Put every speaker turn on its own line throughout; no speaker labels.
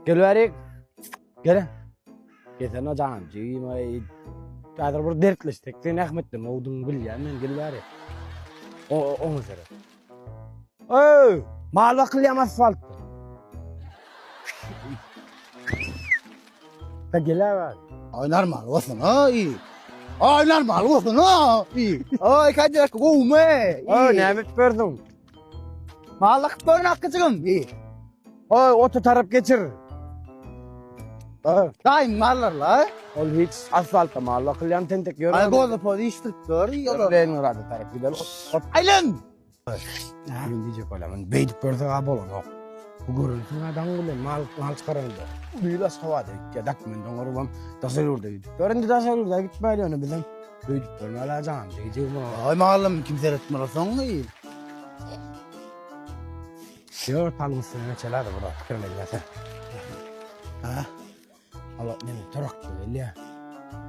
Gel bärik. Gel. Gelsene janım jigim aý. Häzir bir dertleşsek sen Ahmetden gowduňy bilýän men gel bärik. O oňa seret. Öý, mal bakylýan asfaltda. Da gel bärik.
Ay normal bolsun ay. Ay normal bolsun ay. Ay Kadir gowmy?
Öý, näme edip berdiň?
Mal akyp görün akkyjygym. İyi.
Oý, oty tarap geçir. Öý,
Daýym mallar la.
Ol hiç asfaltda mal bakylýan tentek ýör.
Ay goza poz işdirip dur.
Leningrada tarap gidelim.
Aýlan.
Men diýjek bolýan, beýdip görse ha bolanok. Bu görülsün adam bilen mal mal çykaranda. Uly Aşgabada gitýär, dokument oňarybam daşary ýurda gidip. Gör indi daşary ýurda gitmäli ýöne bizem beýdip görmäli jan diýjek.
Ay malym kim seretmeli soň.
Ýör talyň üstüne geçelädi bu zat pikirlenýärse.
Ha?
Allah meni turakda gelýär.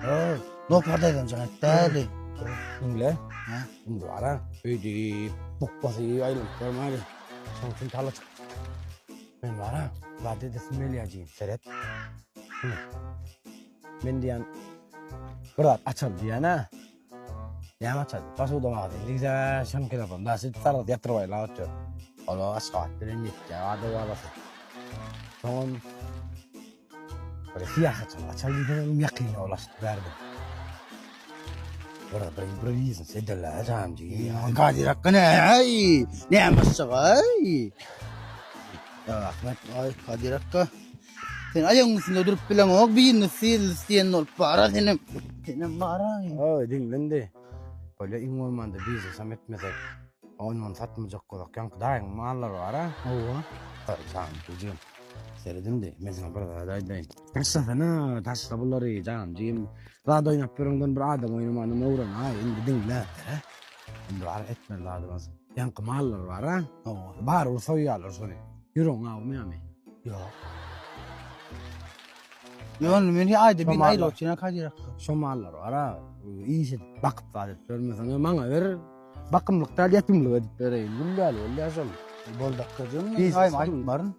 Ör, nokar daýzam jaň etdäli.
Diňle.
Ha?
Indi bara öýdüp, bukbasy aýlanyp görmäli. Şoň üçin tala çykdyk. Men bara, zat edesim gelýär jigim, seret. Men diýen bir zat açaly diýen-ä. Näme açady? Posuda magazin diýse, şoň telefon daşy sargyt ýatyryp aýlap otyr. Ola Aşgabat bilen ýetýär ada balasy. Soňam bir syýahatçylyk açaly diýsem ýakyn ulaşdy bärde. Bir bir bir biznes ederler janjy.
Kadir Hakkı ne? Ay, ne başçaga?
Ya Ahmet,
Ay Kadir Hakkı. Sen ayağın üstünde durup bilen ok birini sıyırlı diyen olup bara senin. Senin bara.
Oý diňlendi. Böyle iň bolmanda biznesem etmesek, ondan satmajak bolak. Ýaňky daýyň mallary bar ha.
Hawa.
Janjygym. Seredindi, men sana bir zat aýdaýyn. Taşlasana, taşla bulary janjygym. Zat oýnap ýöreňden bir adam oýnamany öwren, aý, indi diňle. Indi bar etmeli zadymyz. Ýaňky mallar bar ha.
Hawa.
Barybir soýýarlar şony. Ýüregiň awmaýarmy?
Ýok. Ýok, men hiç aýda bir aýda otyran Kadir Hakkı.
Şo mallar bar ha. Iş edip, bakyp zat edip bermeseň, maňa ber. Bakymlyk däl, ýatymlyk edip bereýin. Gül ýaly bolýar şol.
Bol dakgajym.
Biznes
Aým aýtmaryn.